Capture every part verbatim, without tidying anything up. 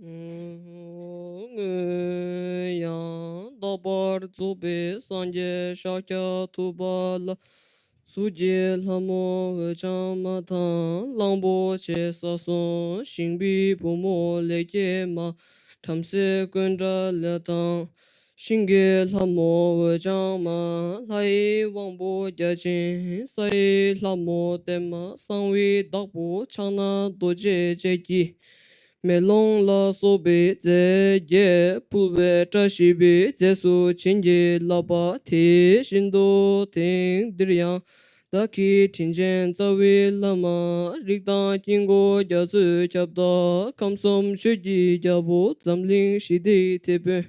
སྔོན་ཡང་དག་པར་རྫོགས་པའི་སངས་རྒྱས་ཤཱཀྱ་ཐུབ་པ་ལ། གཟུགས་ཀྱི་ལྷ་མོ་འོད་འཆང་མ་དང་། གླང་པོ་ཆེ་ས་གསུམ་ཞིང་པའི་བུ་མོ་ལས་སྐྱེས་མ། བྲམ་ཟེ་ཀུན་དགའ་ལས་དང་། ཤིང་གི་ལྷ་མོ་འོད་འཆང་མ། ལྷ་ཡི་དབང་པོ་བརྒྱ་བྱིན། ས་ཡི་ལྷ་མོ་བརྟན་མ། གསང་བའི་བདག་པོ་ཕྱག་ན་རྡོ་རྗེ་བཅས་ཀྱིས། མེ་ལོང་ལ་སོགས་པའི་རྫས་བརྒྱད་ཕུལ་བས། བཀྲ་ཤིས་པའི་རྫས་སུ་བྱིན་གྱིས་བརླབས་པ། དེ་བཞིན་དུ་དེང་འདིར་ཡང་། བདག་གི་དྲིན་ཅན་རྩ་བའི་བླ་མ། རིགས་དང་དཀྱིལ་འཁོར་རྒྱ་མཚོའི་ཁྱབ་བདག། ཁམས་གསུམ་ཆོས་ཀྱི་རྒྱལ་པོ། འཛམ་གླིང་ཞི་བདེའི་དེད་དཔོན།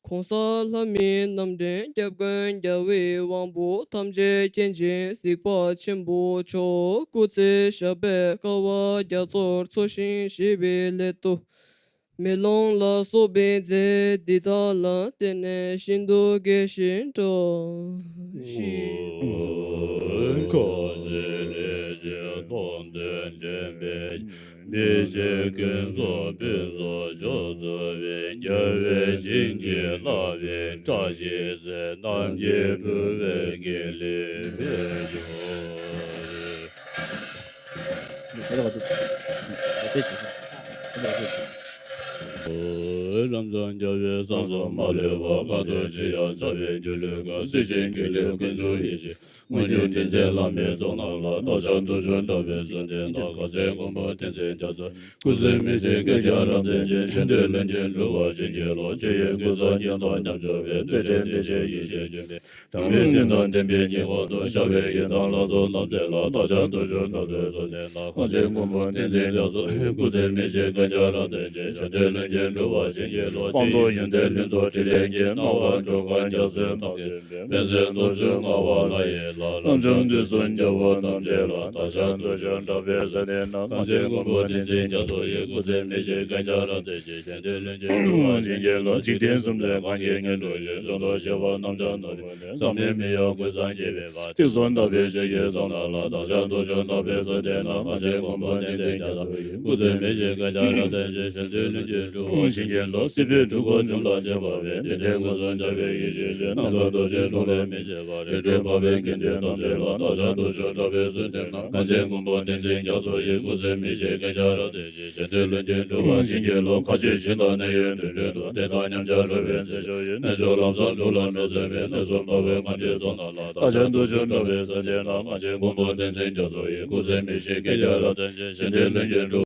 གོང་ས་ལྷ་མིའི་རྣམ་འདྲེན། སྐྱབས་མགོན་རྒྱལ་བའི་དབང་པོ། ཐམས་ཅད་མཁྱེན་ཅིང་གཟིགས་པ་ཆེན་པོ་མཆོག་སྐུ་ཚེ་ཞབས་པད་དཀའ་བ་རྒྱ་མཚོར་འཚོ་ཞིང་གཞེས་པའི་སླད་དུ། མེ་ལོང་ལ་སོགས་པའི་རྫས་འདི་དག་ལ་བརྟེན་ནས་ཤིན་ཏུ་དགྱེས་ཤིང་བཀྲ་ཤིས། ཁ་ཅིག་ལས་ཀྱི་མཐོང་ཐོས་དྲན་པས། མི་ཤེས་ཀུན་རྫོགས་ཕུན་ཚོགས་མཆོག་སྩོལ་བའི། རྒྱལ་བས་བྱིན་གྱིས་བརླབས་པའི་བཀྲ་ཤིས་རྫས་རྣམས་ཀྱིས་ཕུལ་བའི་དགེ་ལེགས་འཕེལ་གྱུར་ཅིག། ལམ་སྲང་རྒྱལ་བའི་གསང་གསུམ་མ་ལུས་པ། གང་དུ་མཆིས་ཡང་ཕྱག་འཚལ་སྒྱུ་ལུས་དགའ། སྲིད་ཞིའི་དགེ་ལེགས་ཀུན་འབྱུང་ཡེ་ཤེས། དངོས་གྲུབ་རྟེན་ཅན་བླ་མའི་ཚོགས་རྣམས་ལ། བདག་ཅག་འདུ་ཤོག་འདྲ་བའི་བསོད་ནམས་དང་། གངས་ཅན་མགོན་པོ་བསྟན་འཛིན་རྒྱ་མཚོ། སྐུ་ཚེ་མི་ཤིགས་བསྐལ་བརྒྱར་རབ་བརྟན་ཅིང་། གཞན་དོན་ལྷུན་གྱིས་འགྲུབ་པར་བྱིན་གྱིས་རློབས། ཆོས་དབྱིངས་ཀུན་བཟང་ཉིད་དང་མཉམ་སྦྱོར་བའི། བདེ་ཆེན་བདེ་ཆེན་ཡེ་ཤེས་ལྡན་པའི། དྲང་སྙོམས་དོན་དང་ལྡན་པའི་ཉེ་བར་དུ། ཤར་བའི་ཡི་དམ་ལྷ་ཚོགས་རྣམས་བཅས་ལ། བདག་ཅག་འདུ་ཤོག་འདྲ་བའི་བསོད་ནམས་དང་། གངས་ཅན་མགོན་པོ་བསྟན་འཛིན་རྒྱ་མཚོ། སྐུ་ཚེ་མི་ཤིགས་བསྐལ་བརྒྱར་རབ་བརྟན་ཅིང་། གཞན་དོན་ལྷུན་གྱིས་འགྲུབ་པར་བྱིན་གྱིས་རློབས། སྤངས་རྟོགས་ཡོན་ཏན་ལྷུན་རྫོགས་ཕྲིན་ལས་ཀྱི། སྣང་བ་འགྲོ་ཀུན་རྒྱལ་སྲས་རྣམས་ཀྱི། དཔལ་བརྩེགས་སྟོབས་བཅུ་མངའ་བ་ལྷ་ཡི་ལྷ། ལམ་སྲང་དུས་གསུམ་རྒྱལ་བ་རྣམས་བཅས་ལ། བདག་ཅག་འདུ་ཤོག་འདྲ་བའི་བསོད་ནམས་དང་། གངས་ཅན་མགོན་པོ་བསྟན་འཛིན་རྒྱ་མཚོ་ཡི། སྐུ་ཚེ་མི་ཤིགས་བསྐལ་བརྒྱར་རབ་བརྟན་ཅིང་། གཞན་དོན་ལྷུན་གྱིས་འགྲུབ་པར་བྱིན་གྱིས་རློབས། འཇིག་རྟེན་གསུམ་མཛད་གང་གིས་སྙན་སྒྲོན་ཞུས། གསུང་དང་བཤད་པ་རྣམས་ཀྱང་ནོར་བུ་ནི། ཟག་མེད་མི་གཡོ་ཀུན་བཟང་དགྱེས་པའི་བཀའ། ཐེག་གསུམ་དག་པའི་ཆོས་ཀྱི་ཚོགས་རྣམས་ལ། བདག་ཅག་འདུ་ཤོག་འདྲ་བའི་བསོད་ནམས་དང་། གངས་ཅན་མགོན་པོ་བསྟན་འཛིན་རྒྱ་མཚོ་ཡི། སྐུ་ཚེ་མི་ཤིགས་བསྐལ་བརྒྱར་རབ་བརྟན་ཅིང་། གཞན་དོན་ལྷུན་གྱིས་འགྲུབ་པར་བྱིན་གྱིས་རློབས། སྲིད་པའི་འཁྲུལ་འཁོར་འཇོམས་ལ་བྱེད་པ་བས། བདེ་ལྡན་ཀུན་བཟང་འཇམ་དཔལ་ཡེ་ཤེས་ཀྱིས། རྣམ་དག་རྡོ་རྗེ་གྲོགས་ལས་མི་བྱེད་པ། རིགས་དྲུག་འཕགས་པའི་དགེ་འདུན་ཐམས་ཅད་ལ། བདག་ཅག་འདུ་ཤོག་འདྲ་བའི་བསོད་ནམས་དང་། གངས་ཅན་མགོན་པོ་བསྟན་འཛིན་རྒྱ་མཚོ་ཡི། སྐུ་ཚེ་མི་ཤིགས་བསྐལ་བརྒྱར་རབ་བརྟན་ཅིང་། གཞན་དོན་ལྷུན་གྱིས་འགྲུབ་པར་བྱིན་གྱིས་རློབས། ཁ་ཆེ་ཞིང་དང་གནས་ཡུལ་དུད་འགྲོའི་དུག། བདེ་དང་ཉམས་ཆག་རུལ་བའི་མཛེས་ཆོས་ཡིན། གནས་མཆོག་ལམ་བཟང་དྲུག་ལ་མི་བཟོད་པའི། གནས་གསུམ་འཕགས་པའི་ཁམས་ཀྱི་ཚོགས་རྣམས་ལ། བདག་ཅག་འདུ་ཤོག་འདྲ་བའི་བསོད་ནམས་དང་། གངས་ཅན་མགོན་པོ་བསྟན་འཛིན་རྒྱ་མཚོ་ཡི། སྐུ་ཚེ་མི་ཤིགས་བསྐལ་བརྒྱར་རབ་བརྟན་ཅིང་། གཞན་དོན་ལྷུན་གྱིས་འགྲུབ།